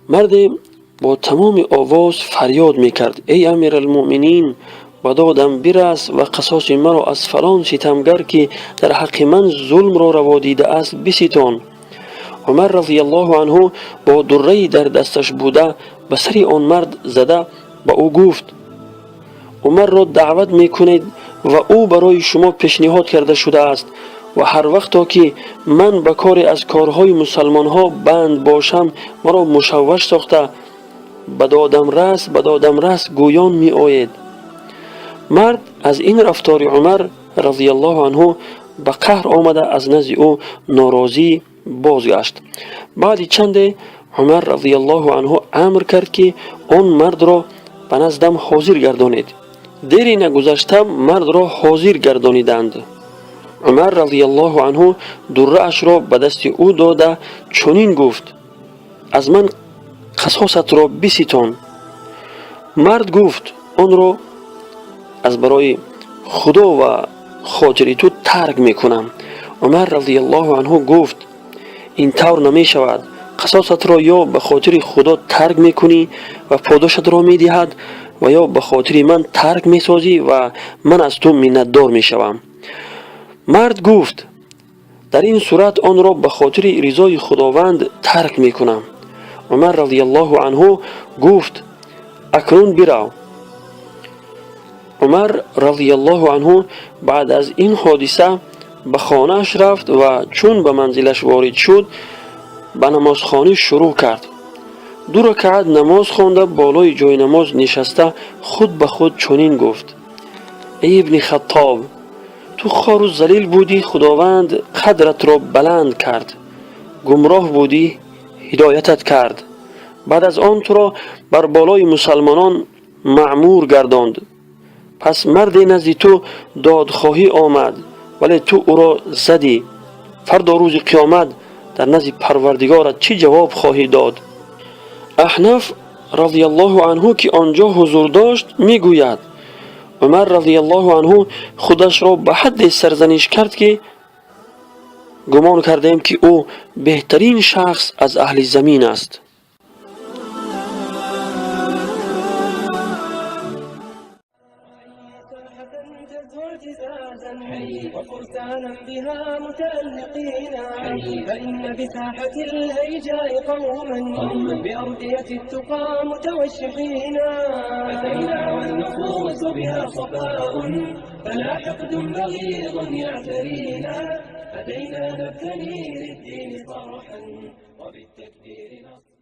Марде бо тамоми овоз фарёд мекард: эй Амиралмуъминин, ба додам бирас ва қасоси маро аз фалон ситамгар, ки дар ҳаққи ман зулмро раво дидааст, биситон. Умар разияллоҳу анҳу бо дурраи дар дасташ буда ба сари он мард зада ба ӯ гуфт: Умарро даъват мекунед ва ӯ барои шумо пешниҳод карда шудааст ва ҳар вақто ки ман ба коре аз корҳои мусалмонҳо банд бошам, маро мушавваш сохта, ба додам рас, ба додам рас гӯён меоед. Мард аз ин рафтори Умар разияллоҳу анҳу ба қаҳр омада, аз назди ӯ норозӣ бозгашт. Баъди чанде Умар разияллоҳу анҳу амр кард, ки он мардро ба наздам ҳозир гардонед. Дери нагузашта мардро ҳозир гардониданд. Умар разияллоҳу анҳу дурраашро ба дасти ӯ дода чунин гуфт: аз ман қасосатро биситон. Мард гуфт: онро аз барои Худо ва хотири ту тарк мекунам. Умар разияллоҳу анҳу гуфт: ин тавр намешавад, қасосатро ё ба хотири Худо тарк мекунӣ ва подошатро медиҳад ва ё ба хотири ман тарк месозӣ ва ман аз ту миннатдор мешавам. Мард гуфт: дар ин сурат онро ба хотири ризои Худованд тарк мекунам. Умар разияллоҳу анҳу гуфт: акнун бирав. Умар разияллоҳу анҳу баъд аз ин ҳодиса ба хонааш рафт ва чун ба манзилаш ворид шуд, ба намозхонӣ шурӯъ кард. Ду ракаат намоз хонда, болои ҷойнамоз нишаста, худ ба худ чунин гуфт: эй ибни Хаттоб, ту хору залил будӣ, Худованд қадратро баланд кард, гумроҳ будӣ, ҳидоятат кард, баъд аз он туро бар болои мусалмонон маъмур гардонд. Пас марде назди ту додхоҳӣ омад, вале ту ӯро задӣ. Фардо рӯзи қиёмат дар назди Парвардигорат чӣ ҷавоб хоҳӣ дод? Аҳнаф разияллоҳу анҳу, ки он ҷо ҳузур дошт, мегӯяд: Умар разияллоҳу анҳу худашро ба ҳадде сарзаниш кард, ки гумон кардем, ки ӯ беҳтарин шахс аз аҳли замин аст. وفرسانا بها متألقين، فإن بساحة الهيجاء قوما بأردية التقى متوشحين. أتينا والنفوس بها صفاء، فلا حقد بغيض يعترينا. أتينا نبتني للدين صرحا وبالتكبير نصر.